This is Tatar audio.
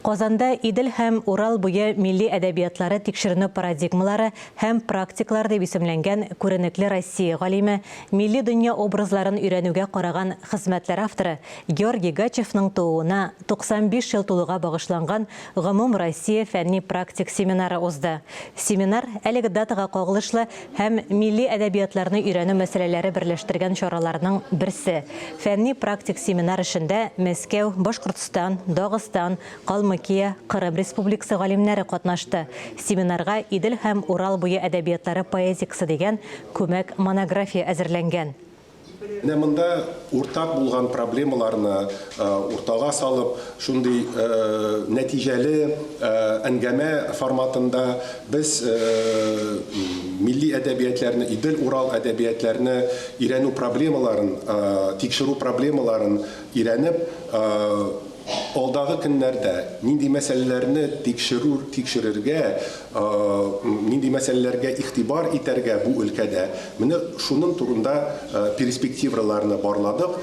Казанда Идел һәм Урал буе милли әдәбиятлары тикшеренү парадигмалары һәм практиклары дип исемләнгән күренекле Россия галиме, милли дөнья образларын өйрәнүгә караган хезмәтләр авторы Георгий Гачевның тууына 95 ел тулуга багышланган гомумроссия фәнни-практик семинары узды. Семинар әлеге датага кагылышлы һәм милли әдәбиятларны өйрәнү мәсьәләләре берләштергән чараларның берсе. Фәнни-практик семинар эшендә Мәскәү, Башкортстан, Дагыстан, Калмыкия, Кырым Республикасы галимнәре катнашты. Семинарга Идел һәм Урал буе әдәбиятлары поэтикасы дигән күмәк монография әзерләнгән. Менә монда уртак булган проблемаларны уртага салып, шундый нәтиҗәле әңгәмә форматында без милли әдәбиятләрне, Идел-Урал әдәбиятләрне өйрәнү проблемаларын, тикшерү проблемаларын өйрәнеп, Алдагы көннәрдә нинди мәсьәләләрне тикшерү, тикшерергә, нинди мәсьәләләргә игътибар итәргә бу өлкәдә, менә шуның турында перспективаларны барладык.